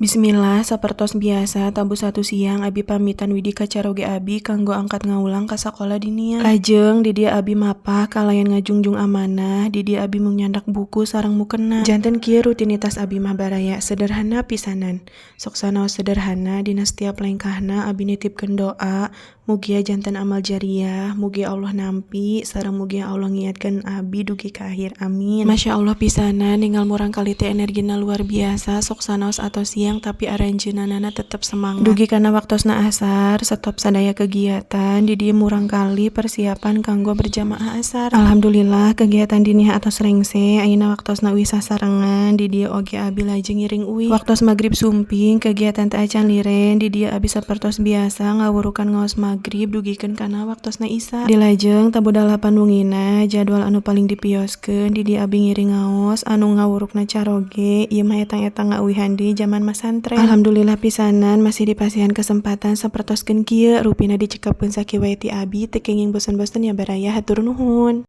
Bismillah, sapertos biasa tabuh 1 siang abi pamitan widi ka caroge abi kanggo angkat ngawulang ka sakola diniyah. Lajeng di dieu abi mapah kalayan ngajungjung amanah, di dieu abi mung nyandak buku sareng mukena. Janten kieu rutinitas abi mah, baraya, sederhana pisanan. Sok sanaos sederhana, dina setiap lengkahna abi nitipkeun doa mugia janten amal jariah, mugia Allah nampi sareng mugia Allah ngiatkeun abi dugi ka akhir, amin. Masya Allah pisanan ningal murangkalih teh energina luar biasa, sok sanaos atos siang tapi aranjeunana tetep semangat. Dugi kana waktosna asar, stop sadaya kegiatan, di dieu murangkalih persiapan kanggo berjamaah asar. Alhamdulillah, kegiatan diniyah atos rengse, ayeuna waktosna uih sasarengan, di dieu oge abi lajeng ngiring uih. Waktos magrib sumping, kegiatan teh acan liren, di dieu abi sapertos biasa ngawurukan ngaos magrib dugikeun kana waktosna Isya. Dilajeng tabuh 8 wungina, jadwal anu paling dipioskeun, di dieu abi ngiring ngaos anu ngawurukna caroge, ieu mah etang-etang ngauihan di jaman masantren. Alhamdulillah pisanan masih dipasihan kesempatan sapertoskeun kieu, rupina dicekapkeun sakieu wae ti abi, teu kenging bosen-bosen ya, baraya, hatur nuhun.